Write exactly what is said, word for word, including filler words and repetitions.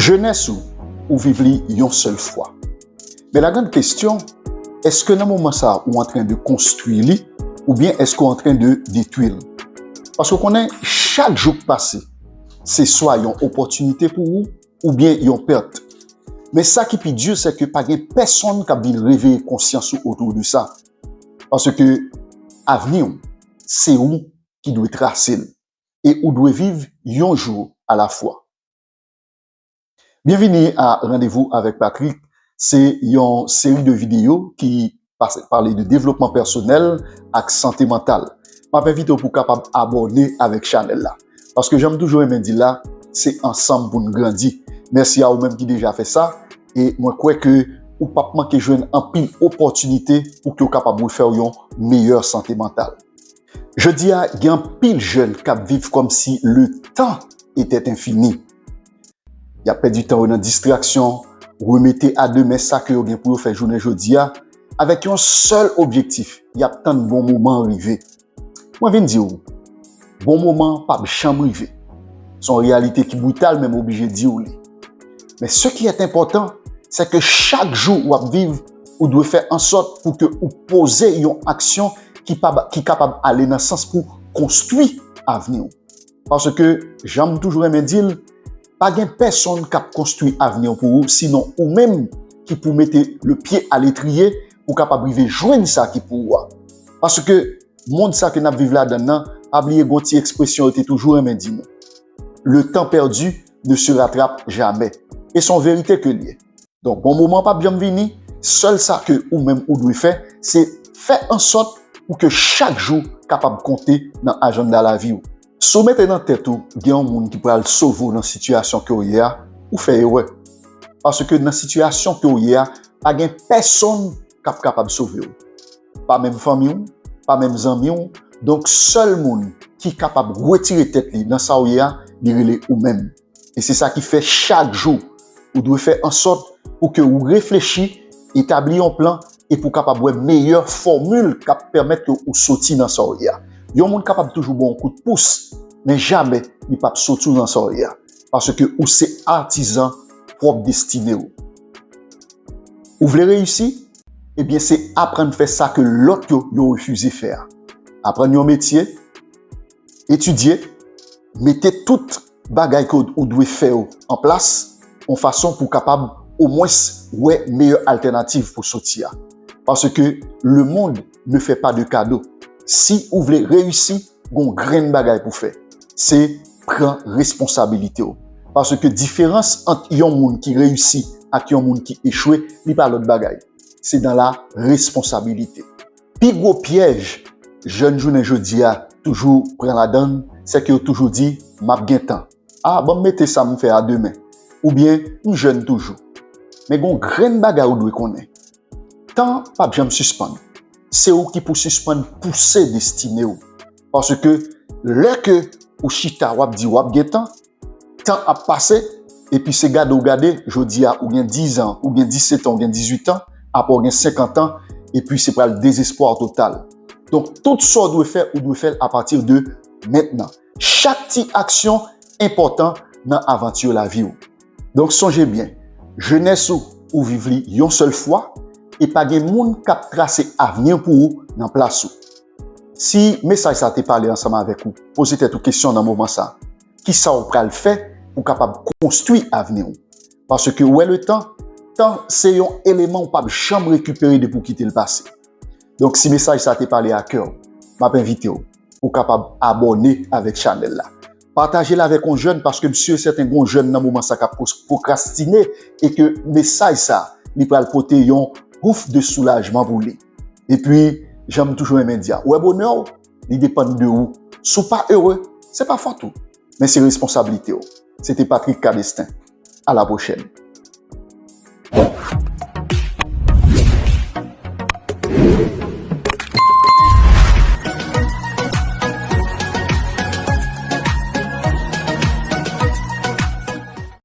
Jenès ou, ou viv li yon sèl fwa. Men la grande question, èske nan moman sa a ou antren de konstwi li, oubyen èske ou antren de detwi l? Paske w konnen, chak jou k pase, se swa yon opòtinite pou ou, oubyen yon pèt. Men sa ki pi di, se ke pa gen pèsonn k ap vin reveye konsyans ou otou de sa. Paske avni w, se ou ki dwe trase l. E ou dwe viv yon jou alafwa. Byenvini a Randevou avèk Patrick. Se yon seri de videyo ki pase, pale de devlopman pèsonèl ak sante mantal. M ap envite w pou w kapab abòne avèk chanèl la. Paske jan m toujou renmen di l la, se ansanm pou n grandi. Mèsi a ou menm ki deja fè sa. E mwen kwè ke ou p ap manke jwenn anpil opòtinite pou ke w kapab refè w yon meyè sante mantal. Jodi a, gen anpil jèn k ap viv kòmsi le temps était infini. Y ap pèdi tan yo nan distraksyon, remete a demen sa ke yo gen pou yo fè jounen jodi a, avèk yon sèl objektif, y ap tann bon moman an rive. Mwen vin di w, bon moman p ap janm rive. Se yon reyalite ki brital, men m oblije di w li. Men ce qui est important, c'est que chak jou w ap viv, ou dwe fè ansòt pou ke ou poze yon aksyon ki pa, ki kapab ale nan sans pou konstwi avni w. Paske, jan m toujou renmen di l, pa gen pèsonn k ap konstwi avni w pou ou, sinon ou menm ki pou mete le pye a letriye pou kapab rive jwenn sa ki pou ou a. Paske, mond sa ke n ap viv ladan l nan, pa bliye gon ti ekspresyon yo te toujou renmen di nou. Le temps perdu ne se rattrape jamais. E se yon verite ke l ye. Donk, bon moman p ap janm vini. Sèl sa ke ou menm ou dwe fè, se fè ansòt pou ke chak jou kapab konte nan ajanda lavi w. Si w mete nan tèt ou gen yon moun ki pral sove w nan sitiyasyon ke w ye a, ou fè erè. Paske nan sitiyasyon ke w ye a, pa gen pèsonn k ap kapab sove w. Pa menm fanmi w, pa menm zanmi w. Donk, sèl moun ki kapab retire tèt li nan sa w ye a, li rele ou menm. E se sa ki fè chak jou, ou dwe fè ansòt pou ke ou reflechi, etabli yon plan, e pou w kapab wè meyè fòmil k ap pèmèt ke ou soti nan sa w ye a. Yon moun kapab toujou ba w yon kout pous, men jamè li p ap soti w nan sa w ye a. Paske ou se atizan pwòp destine w. Ou vle reyisi? Ebyen, se aprann fè sa ke lòt yo, yo refize fè a. Aprann yon metye, etidye, mete tout bagay ke ou dwe fè yo an plas, yon fason pou w kapab omwens wè meyè altènativ pou soti a. Paske le monde ne fait pas de cadeau. Si ou vle reyisi, gon grenn bagay pou fè. Se pran responsabilite w. Paske diferans ant yon moun ki reyisi ak yon moun ki echwe, li pa lòt bagay. Se dans la responsabilité. Pi gwo pyèj jèn jounen jodi a toujou pran ladan l, se ke yo toujou di, "M ap gen tan. A, ban m mete sa m fè a demen." Oubyen, "M jèn toujou." Men gon grenn bagay ou dwe konnen. Tan p ap janm sispann. Se ou ki pou sispann pouse destine w. Paske lè ke ou chita, w ap di w ap gen tan, tan ap pase, epi se gade w gade, jodi a ou gen diz an, ou gen disèt an, ou gen dizuit an, apre w gen senkant an, epi se pral dezespwa total. Donk, tout sa w dwe fè, ou dwe fè l apati de mentnan. Chak ti aksyon enpòtan nan avanti lavi w. Donk, sonje byen, jenès ou, ou viv li yon sèl fwa, e pa gen moun k ap trase avni pou ou nan plas ou. Si mesaj sa te pale ansanm avèk ou, poze tèt ou kesyon nan moman sa. Kisa w pral fè pou kapab konstwi avni w? Paske w wè le tan, tan se yon eleman ou p ap janm rekipere depi w kite l pase. Donk, si mesaj sa te pale a kè w, m ap envite w pou w kapab abòne avèk chanèl la. Pataje l avèk yon jèn, paske m si e sèten gon jèn nan moman sa k ap pwokrastine e ke mesaj sa, li pral pote yon gouf de soulajman pou li. Epi, jan m toujou renmen di a, wè bonè w, li depann de ou. Si w pa ere, se pa fòt ou, men se responsablite w. Se te Patrick Cabestin. A la pwochèn.